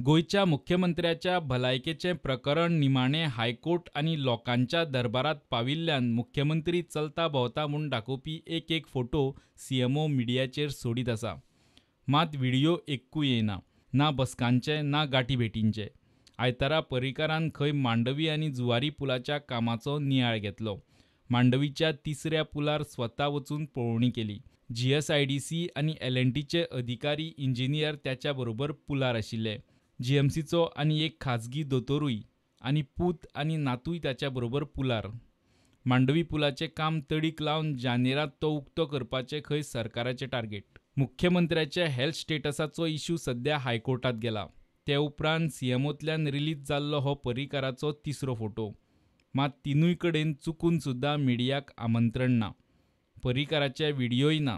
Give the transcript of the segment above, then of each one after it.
गोंयच्या मुख्यमंत्र्याच्या भलायकेचें प्रकरण निमाणें हायकोर्ट आनी लोकांच्या दरबारांत पाविल्ल्यान मुख्यमंत्री चलता भोंवता म्हूण दाखोवपी एक एक फोटो सीएमओ मिडियाचेर सोडीत आसा. मात व्हिडियो एक्कूय येना. ना बसकांचे, ना गांठी भेटींचे. आयतारा पर्रीकारान खंय मांडवी आनी जुवारी पुलाच्या कामाचो नियाळ घेतलो. मांडवीच्या तिसऱ्या पुलार स्वता वचून पळोवणी केली. जीएसआयडीसी आनी एलएनटीचे अधिकारी, इंजिनियर त्याच्या बरोबर पुलार आशिल्ले. जीएमसीचो आनी एक खाजगी दोतोरूय आनी पूत आनी नातूय ताच्या बरोबर पुलार. मांडवी पुलाचें काम तडीक लावन जानेरांत तो उक्तो करपाचें खंय सरकाराचें टार्गेट. मुख्यमंत्र्याच्या हेल्थ स्टेटसाचो इश्यू सध्या हायकोर्टांत गेला. ते उपरांत सीएमओंतल्यान रिलीज जाल्लो हो पर्रीकाराचो तिसरो फोटो. मात तिनूय कडेन चुकून सुद्दां मिडियाक आमंत्रण ना. पर्रीकाराचे व्हिडियोय ना.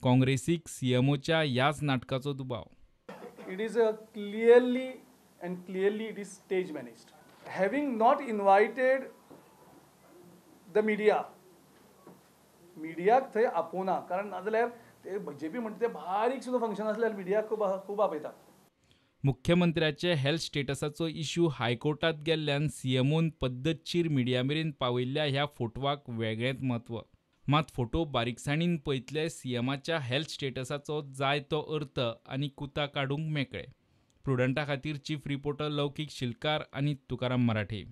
काँग्रेसीक सीएमओच्या ह्याच नाटकाचो दुबाव. It is a clearly and clearly it is stage managed. Having not invited the media, मिडियाक थंय आपोवना, कारण नाजाल्यार ते बीजेपी म्हणटा ते बारीक सुद्दां फंक्शन आसल्यार मिडियाक खूब खूब आपयता. मुख्यमंत्र्याचे हेल्थ स्टेटसाचो इश्यू हायकोर्टांत गेल्ल्यान सीएमओन पद्दतशीर मिडिया मेरेन पावयल्ल्या ह्या फोटवाक वेगळेंच म्हत्व. मात फोटो बारीकसाणीन पळयतले सीएमाच्या हेल्थ स्टेटसाचो जाय तो अर्थ आनी कुतां काडूंक मेकळे. प्रुडंटा खातीर चीफ रिपोर्टर लौकीक शिलकार आनी तुकाराम मराठे.